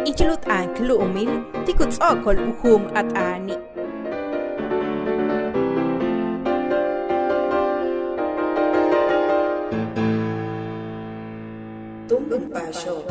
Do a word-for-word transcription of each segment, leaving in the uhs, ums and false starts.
Ichil u t'aan k lu'umil ti' ku ts'o'okol u juum a t'aani'. Túumben paaxo'ob.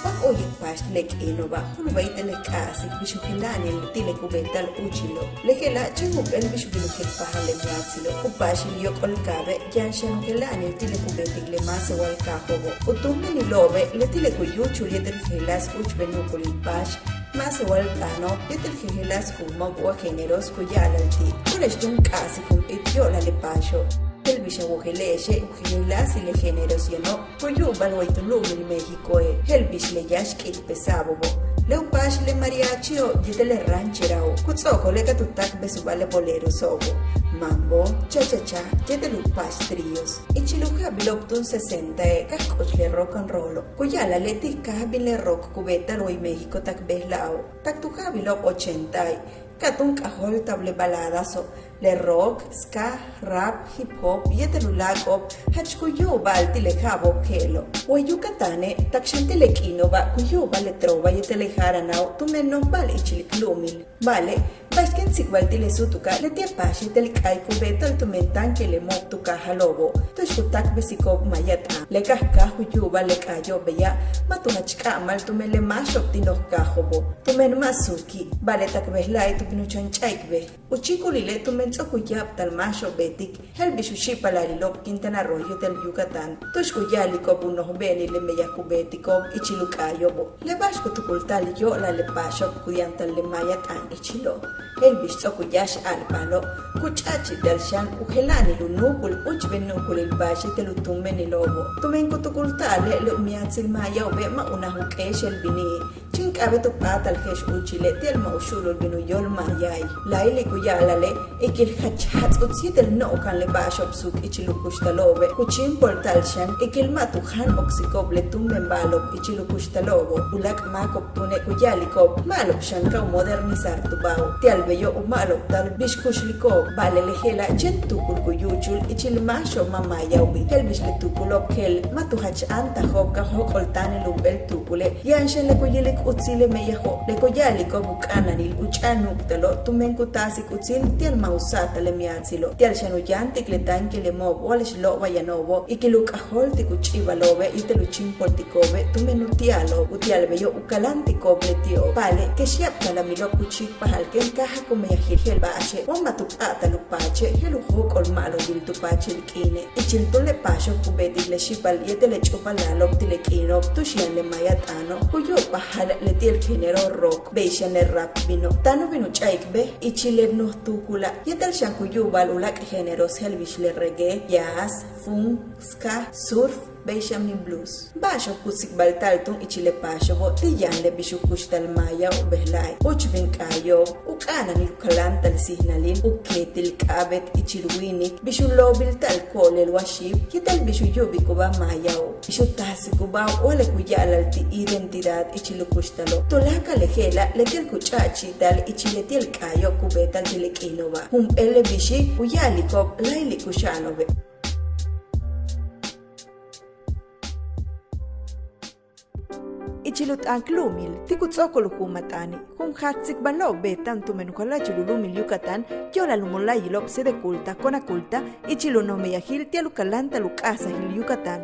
Wa k u'uyik paax ti' le k'iino'oba' jun way te' le k k'a'asik bix u jela'anil ti' le ku beeta'al úuchilo'. Le je'ela' chéen jump'éel bix u bin u jilpajal le miatsilo'. U paaxil yóok'ol kaabe' yaan xan u jela'anil ti' le ku beetik le máasewal kaajo'obo'. U túumbenilo'obe' leti' le ku yúuchul yéetel jejeláas úuchben nu'ukulil paax, máasewal t'aano' yéetel jejeláas juumo'ob wa géneros ku ya'ala'al ti'. Ko'one'ex túun k k'a'asik jump'íit yo'olal le paaxo'. Je'el bix a wojele'exe' u jejeláasil le géneros yano' ku yu'ubal way tu lu'umil Méxicoe'. Je'el bix le yáax k'i'ipesa'abo'obo', le u paaxil le mariachio' yéetel le rancherao', ku ts'o'okole' ka tu táakbesubáaj le boleroso'obo', mambo, cha-cha-cha yéetel u paax tríos. Ichil u ja'abilo'ob túun sesentae' ka j k'uch le rock and rollo'. Ku ya'ala'al leti' káaj bin le rock ku beeta'al way México tak bejla'o'. Tak tu ja'abilo'ob ochentae' ka túun k'ajóolta'ab le baladaso', le rock, ska, rap, hip hop yéetel u láak'o'ob jach ku yu'uba'al ti' le ja'abo'ob je'elo'. Way Yucatane' tak xan ti' le k'iino'oba' ku yu'uba'al le trova yéetel le jaranao' tumen noj ba'al ichil k lu'umil. Ba'ale' ba'ax ken tsikbal ti' le súutuka' leti' a paax yéetel k'aay ku beeta'al tumen táankelemo'ob tu kaajalo'obo' tu'ux ku táakbesiko'ob maaya t'aan. Le ka j káaj u yu'uba'al le k'aayo'ob beya' ma' tu jach k'a'amal tumen le máaxo'ob ti' noj kaajo'obo'. Tumen ma' suuki', ba'ale' tak bejla'e' tu bin u chan ch'a'ik bej. U chíikulile' tumen ts'o'ok u ya'abtal máaxo'ob beetik je'el bix u xi'ipalalilo'ob Quintana Roo yéetel Yucatán tu'ux ku ya'aliko'ob u nojbe'enil le meyaj ku beetiko'ob ichil u k'aayo'obo'. Le ba'ax ku tukulta'al yo'olal le paaxo'ob ku yantal le maaya t'aan ichilo'. Je'el bix ts'o'ok u yáax a'alpajalo' ku ch'a'achi'ita'al xan u jela'anil u núupul úuchben nu'ukulil paax yéetel u túumbenilo'obo'. Tumen ku tukulta'ale' le u miatsil maayao'obe' ma' unaj u k'éexel bini'. Chéen k'a'abéet u p'áatal je'ex úuchile' ti'al ma' u xu'ulul bin u yóol maayai'. Láayli' ku ya'ala'ale' ikil jach jats'uts yéetel no'okan le ba'axo'ob suuk ichil u kuxtalo'obe' ku chíimpolta'al xan ikil ma' tu jáan oksiko'ob le túumben ba'alo'ob ichil u kuxtalo'obo'. U láak' máako'ob túune' ku ya'aliko'ob ma'alob xan ka u modernizar tu ba'o'. Ti'al beyo' u ma'alobta'al bix kuxliko'ob, ba'ale' le je'ela' chéen tuukul ku yúuchul ichil máaxo'ob ma' maayao'obi'. Je'el bix le tuukulo'ob je'el ma' tu jach áantajo'ob ka jóok'ol táanil jump'éel tuukule'. Yaan xan le ku yilik utsil le meyajo', le ku ya'aliko'ob u k'a'ananil u ch'a'anu'ubtalo' tumen ku taasik utsil ti'al ma' u sa'atal le miatsilo'. Ti'al xan u yáantik le táankelemo'ob wa'alix lo'oba' yano'obo' ikil u k'ajóoltik u ch'i'ibalo'obe' yéetel u chíimpoltiko'obe' tumen u ti'alo'ob. U ti'al beyo' u kaláantiko'ob leti'ob. Ba'ale' kex ya'ab kalamilo'ob ku chíikpajal ken káaj ku meyajil je'el ba'axe' wa ma' tu p'áatal u paache' je'el u jóok'ol ma'alobil tu paachil k'iine'. Ichil túun le paaxo'ob ku beetik le xi'ipal yéetel le ch'úupalalo'ob ti' le k'iino'ob tu'ux yaan le maaya t'aano' ku yu'ubpajal leti' le género rock bey xan le rap bino'. Táan u bin u ch'a'ik bej ichil le noj tuukula' yéetel xan ku yu'uba'al u láak' géneros je'el bix le reggae, jazz, funk, ska, surf bey xan bin blues. Ba'axo'ob ku tsikbalta'al túun ichil le paaxo'obo' ti' yaan le bix u kuxtal maayao' bejla'e', úuchben k'aayo'ob, u k'a'ananil u kaláanta'al síijnalil, u keetil k'a'abéet ichil wíinik, bix u loobilta'al ko'olel wa xiib yéetel bix u yu'ubikubáa maayao', bix u taasiskubáa wa le ku ya'ala'al ti' identidad ichil u kuxtalo'. Tuláakal le je'ela' leti'e' ku ch'a'achi'ita'al ichil leti'e' k'aayo'ob ku beeta'al ti' le k'iino'oba'. Jump'éel le bixi' ku ya'aliko'ob láayli' kuxa'ano'obe'. Ichil u t'aan k lu'umil ti' ku ts'o'okol u juum a t'aani'. Jun jaaj tsikbalo'ob beeta'an tumen u jala'achil u lu'umil Yucatán yo'olal u mola'ayilo'ob Sedeculta, Conaculta ichil u noj meyajil ti'al u kaláanta'al u k'a'ajsajil Yucatán.